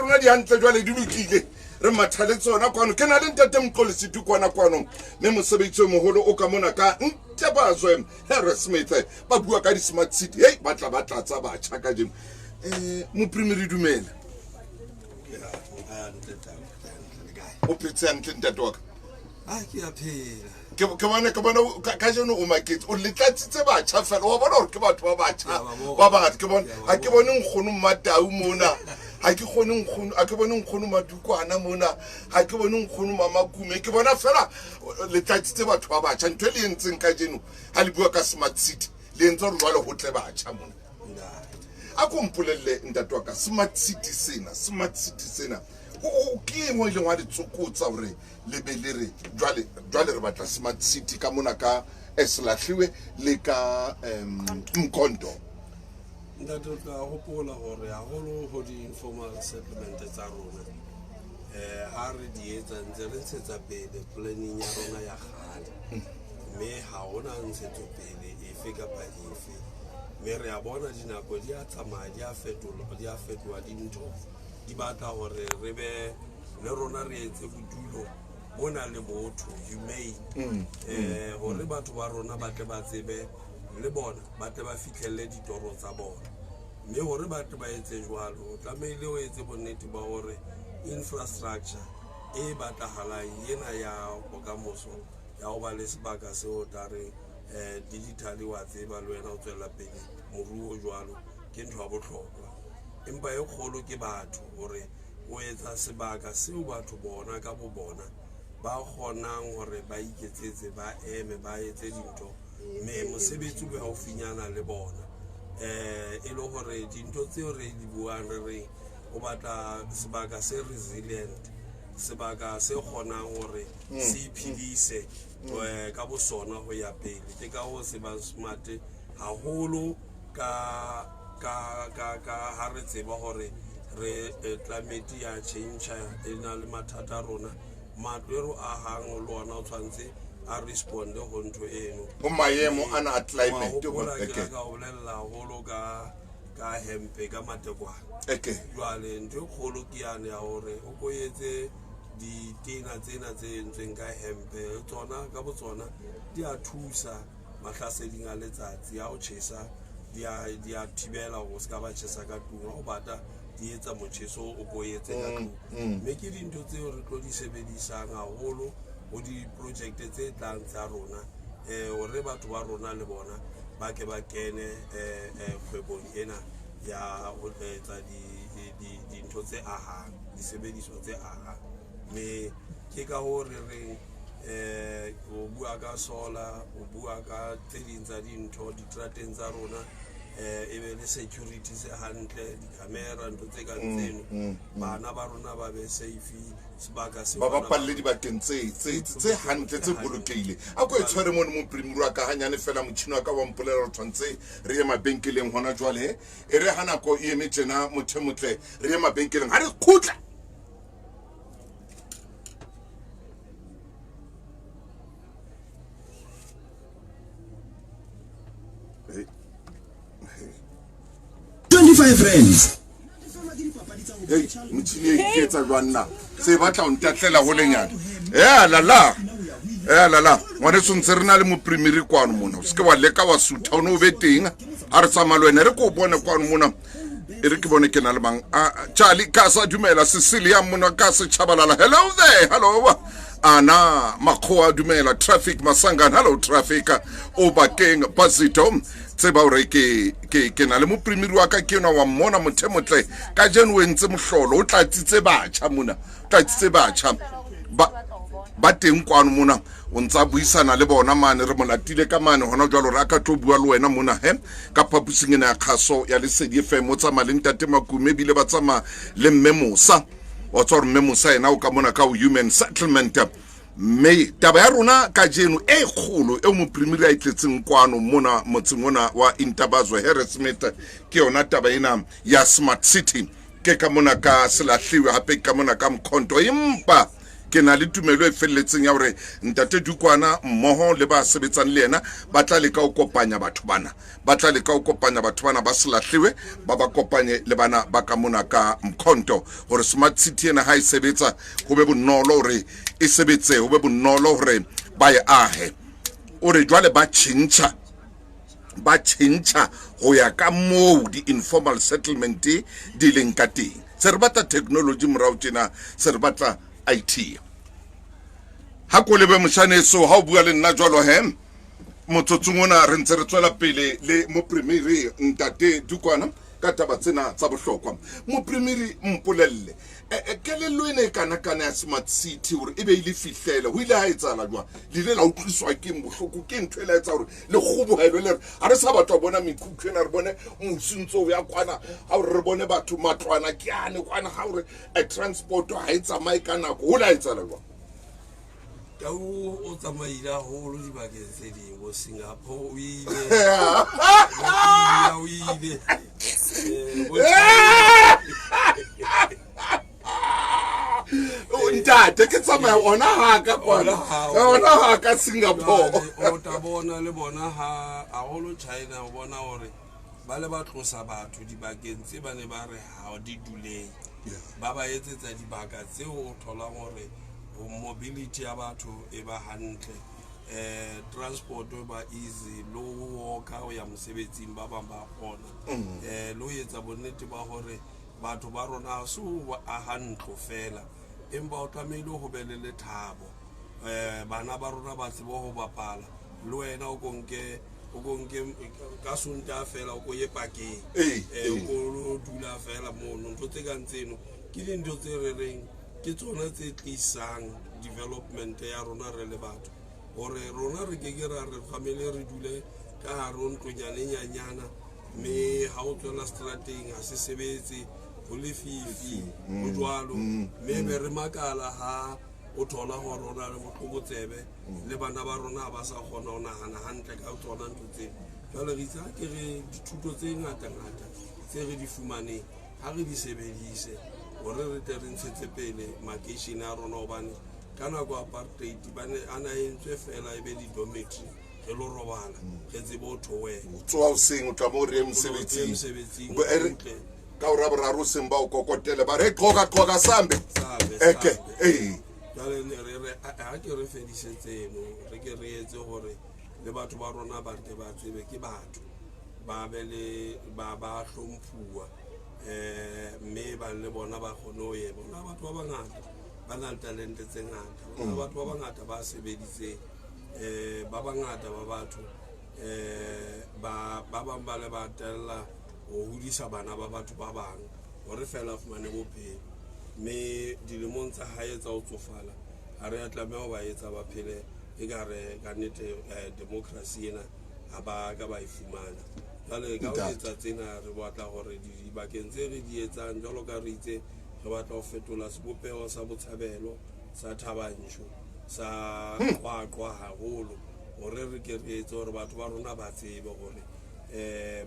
rona di hantle jwale di lokile re matha le tsona kwano ke na le ntate mqolisitu kwana kwano mme mosebetsi o moholo o ka mona ka ntebazwe harry smith ba bua ka di-smart city hei ba tla ba tlatsa batjha kajeno um moprimiri dumela o phetse hantle ntate wa ka ke bona ke bona kajeno o maketse o letlatsitse batjha fela wa bona gore ke batho ba batjha ba bangata ke bona ga ke bone nkgono mmatau mona ga ke kgone nkgono ga ke bone nkgono madukwana mona ga ke bone nkgono mamakume ke bona fela letlatsitse batho ba batjha ntho e le entseng kajeno ga le bua ka smart city le entse gore jwale go tle batjha mona a ko mpolelele ntate wa ka smart city sena smart city sena ke eng o ileng wa di tsokotsa gore le be le re jwale jwale re batla smart city ka mona ka Selatlhiwe le ka um Mkhonto? Ntate, o tla gopola gore haholo go di-informal settlement tsa rona um ha re di etsa ntse re ntshetsa pele planning ya rona ya kgale, mme ha hona ntshetsopele efe kapa efe, mme re a bona dinako di a tsamaya, di a fetola, di a fetoha, dintho di batla gore re be le rona re etse bodulo bo nang le botho, humane, hore batho ba rona ba tle ba tsebe le bona ba tle ba fitlhelle ditoro tsa bona. Mme hore ba tle ba etse jwalo, o tlamehile o etse bonnete ba hore infrastructure e batlahalang ena ya bokamoso ya ho ba le sebaka seo tla re digital, wa tseba le wena o tswella pele moruo jwalo, ke ntho ya bohlokwa, empa e kgolo ke batho, hore o etsa sebaka seo batho bona ka bo bona ba kgonang hore ba iketsetse, ba eme, ba etse dintho, mme mosebetsi o be haufinyana le bona, e le hore dintho tseo re di buang, re reng o batla sebaka se resilient, sebaka se kgonang hore se iphedise ka bo sona ho ya pele. Ke ka ho se bang smart haholo ka ha re tseba hore re climate ya change, e na le mathata a rona, matlo e ro ahang le ona o tshwanetse a responde ho ntho eno. Ho maemo ana a climate. Wa hopola ke ka o bolella haholo ka hempe ka matekwane. Jwale ntho e kgolo ke yane ya hore o ko etse ditena tsena tse entsweng ka hempe, le tsona ka botsona di a thusa mahlaseding a letsatsi ha o tjhesa, di a thibela hore o se ka ba tjhesa ka tlung, ha o bata di etsa motjheso o ko etse ka tlung. Mme ke dintho tseo re tlo di sebedisang haholo ho di-project tse tlang tsa rona, hore batho ba rona le bona ba ke ba kene kgwebong ena ya ho etsa dintho tse ahang, disebediswa tse ahang. Mme ke ka hoo re reng o bua ka solar, o bua ka tse ding tsa dintho ditrateng tsa rona, e be le security se hantle, di-camera, ntho tse kang tseno, bana ba rona ba be safe, sebaka seo ba bana ba bapalle dibakeng tse hantle, tse bolokehile. A ko e tshware mono moprimiri wa ka hanyane fela, motšhini wa ka wa mpolela gore tshwanetse re ye mabenkeleng hona jwale. E re ha nako e eme tjena, motho e motle, re ye mabenkeleng, ha re khutla. Hey. 25 rands. Hey, motšhini e iketsa jwang na se batla ho ntatlela ho lenyana ea lala, ea lala ngwaneso, ntse re na le moprimiri kwano mona, o seke wa leka wa sutha, o ne o be teng ha re tsamaya le wena, re ko o bone kwano mona. E re ke bone ke na le mang. Charlie ka sa dumela, Cecilia mona ka setšhabalala, hello there, hello ana makgowa, dumela traffic masangan, hello traffic o bakeng pasito. Tseba hore ke na le moprimiri wa ka ke enwa wa mmona, motho e motle ka jeno o entse mohlolo, o tlatsitse batjha mona, o tlatsitse batjha ba teng kwano mona, o ntsa buisana le bona mane, re mo latile ka mane hona jwalo re a ka tlo bua le wena mona he ka phaposing ena ya kgaso ya Lesedi FM. O tsamaya le ntate Makume, ebile ba tsamaya le mme Mosa, wa tswa gore mme Mosa ena o ka mona ka ho human settlement. Mme taba ya rona kajeno e kgolo eo moprimiri a e tletseng kwano mona motseng ona wa Intabazwe Harrismith ke yona taba ena ya smart city, ke ka mona ka Selahliwe, hape ke ka mona ka Mkhonto. Empa Ke na le tumelo e felletseng ya hore Ntate Dukwana mmoho le ba sebetsang le yena ba tla leka ho kopanya batho bana. Ba tla leka ho kopanya batho bana ba Selahliwe, ba ba kopanye le bana ba ka mona ka Mkhonto, hore Smart City ena ha e sebetsa ho be bonolo hore e sebetse, ho be bonolo hore ba e ahe. O re jwale ba tjhentjha, ba tjhentjha ho ya ka moo di-informal settlement di leng ka teng. Se re batla technology morao tjena, se re batla IT. Ha ko lebe moshaneso ha o bua le nna jwalo he, motsotsong ona re ntse re tswela pele le moprimiri Ntate Dukwana ka taba tsena tsa bohlokwa. Moprimiri, mpolelle, kelello ena e kana-kana ya Smart City hore e be e le fihlele, ho ile ha etsahala jwang? Le ile la utlwiswa keng bohloko? Ke ntho e la etsa hore le kgobohelwe le re ha re sa batla ho bona mekhukhu ena, re bone mosi ntse o ya kwana, ha hore re bone batho matlwana ke ane kwana, ha hore transport ha e tsamaye ka nako. Ho la etsahala jwang? Tau o tsamaile haholo dibakeng tse ding, bo Singapore o ile, o ile, Ntate, ke tsamaya ona ha ka kwana, ona ha ka Singapore. O tla bona le bona ha haholo China, o bona hore ba le ba tlosa batho dibakeng tse ba ne ba re ha di duleng, ba ba etsetsa dibaka tseo o tholang hore mobility ya batho e ba hantle, transport e ba easy, le ho walka ho ya mosebetsing ba bang ba kgona, le ho etsa bonnete ba hore batho ba rona ha se ho aha ntlo fela, empa o tlamehile ho be le lethabo, bana ba rona ba tsebe ho bapala, le wena o ko nke, o ko nke ka Sontaha fela o ko ye parkeng, o ko lo dula fela mono. Ntho tse kang tseno ke dintho tse re reng ke tsona tse tlisang development ya rona re le batho, hore rona re ke ke ra re tlamehile re dule ka hare ho ntlonyane nyanyana, mme ha o tswela strateng ha se sebetse, ho lefifi, ho jwalo, mme be re makala ha o thola hore o na le botlokotsebe le bana ba rona ha ba sa kgona ho nahana hantle ka tsona ntho tseo. Jwale re itse ha ke re dithuto tse ngata-ngata tse re di fumaneng ha re di sebedise hore re tle re ntshetse pele makeishene a rona, hobane ka nako apartheid ba ne a na entswe fela e be di-dormitory, re lo robala re tsebe ho theohela. O tsoha hoseng, o tla moo re ye mosebetsing. Mosebetsing, Bo, o ka hora boraro hoseng ba o kokotele, ba re, hey, qhoka, qhoka, sambe. Sambe, Eke, sambe. ee. Jwale ne re re, ha ke re fedise tseno, re ke re etse hore le batho ba rona ba tle ba tsebe ke batho, ba be le, ba, ba hlomphuwa, mme ba le bona ba kgone ho ema. Hona batho ba bangata ba na le talente tse ngata, hona batho ba bangata ba sebeditseng, ba bangata ba batho, ba bang ba le ba tella ho hodisa bana ba batho ba bang hore fela a fumane bophelo, mme dilemong tsa hae tsa ho tsofala ha re a tlameha ho ba etsa ba phele ekare ka nnete, democracy ena ha ba ka ba e fumana. Jwale ka ho Ntate. etsa tsena re batla hore dibakeng tse re di etsang, jwalo ka re itse re batla ho fetola sebopeho sa Botshabelo sa Thabanchu sa Qwaqwa haholo, hore re ke re etse hore batho ba rona ba tsebe hore,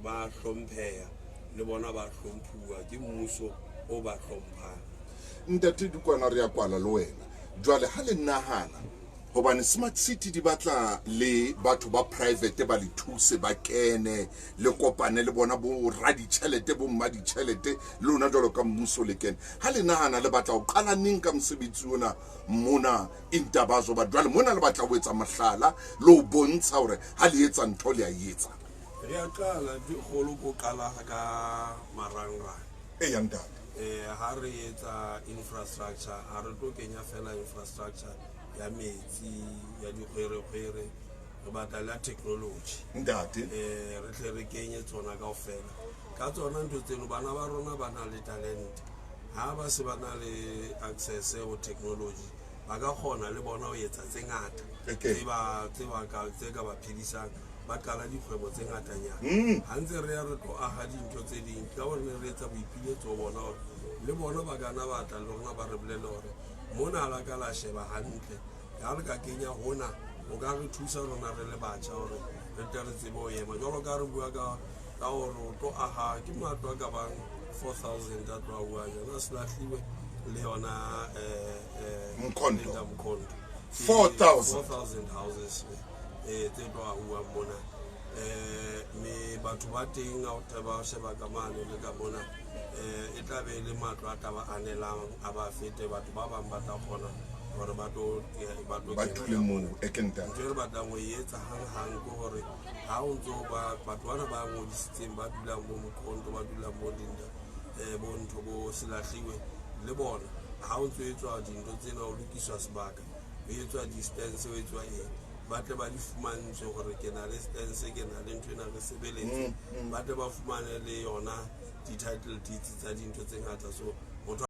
ba hlompheha le bona ba hlomphuwa ke mmuso o ba hlomphang. Ntate Dukwana, re ya kwala le wena jwale. Ha le nahana hobane Smart City di batla le batho ba private ba le thuse, ba kene le kopane le bona bo raditjhelete, bo mmaditjhelete, le lona jwalo ka mmuso le kene. Ha le nahana le batla ho qala neng ka mosebetsi ona mona Intabazo? Ba jwale mona le batla ho etsa mohlala le ho bontsha hore ha le etsa ntho le a e etsa. Re a qala, ntho e kgolo ke ho qala ka marangrang. Eya, ntate. Ha re etsa infrastructure, ha re tlo kenya fela infrastructure ya metsi, ya dikgwerekgwere, re batla le ya technology. Ntate. Re tle re kenye tsona kaofela. Ka tsona ntho tseno, bana ba rona ba na le talent. Ha ba se ba na le access ho technology, ba ka kgona le bona ho etsa tse ngata. Tse ba, tse ba ka, tse ka ba phedisang, ba qala dikgwebo tse ngatanyana. Ha ntse re ya re tlo aha dintho tse ding, ka hore ne re etsa boipiletso ho bona hore le bona ba kana ba tla le rona ba re bolelle hore mona la ka la sheba hantle, ha re ka kenya hona ho ka re thusa rona re le batjha hore re tle re tsebe ho ema. Jwalo ka re bua ka hore o tlo aha ke matlo a ka bang 4000 a tlo ahuwang, yona a se lahliwe. Le yona Mkhonto. Linda Mkhonto. 4,000. 4,000 houses tse tlo ahuwang mona. Me batho ba teng ha o ba sheba ka mane le ka mona, e tla be e le matlo a tla ba anelang, a ba fete batho ba bang ba tla kgona hore ba tlo ba kena dule ka moo mona. E ke ntate. Ntho e re batlang ho e etsa hang-hang ke hore ha o ntso ba batho bana ba ngodisitseng, ba dulang bo Mkhonto, ba dulang bo Linda, bo ntho bo Selahliwe le bona, ha o ntso etswa dintho tsena, o lokiswa sebaka, o etswa distance, o etswa eng, ba tle ba di fumantshwe hore ke na le stance, ke na le ntho ena, re sebeletse, ba tle ba fumane le yona di-title deeds tsa dintho tse ngata. So motho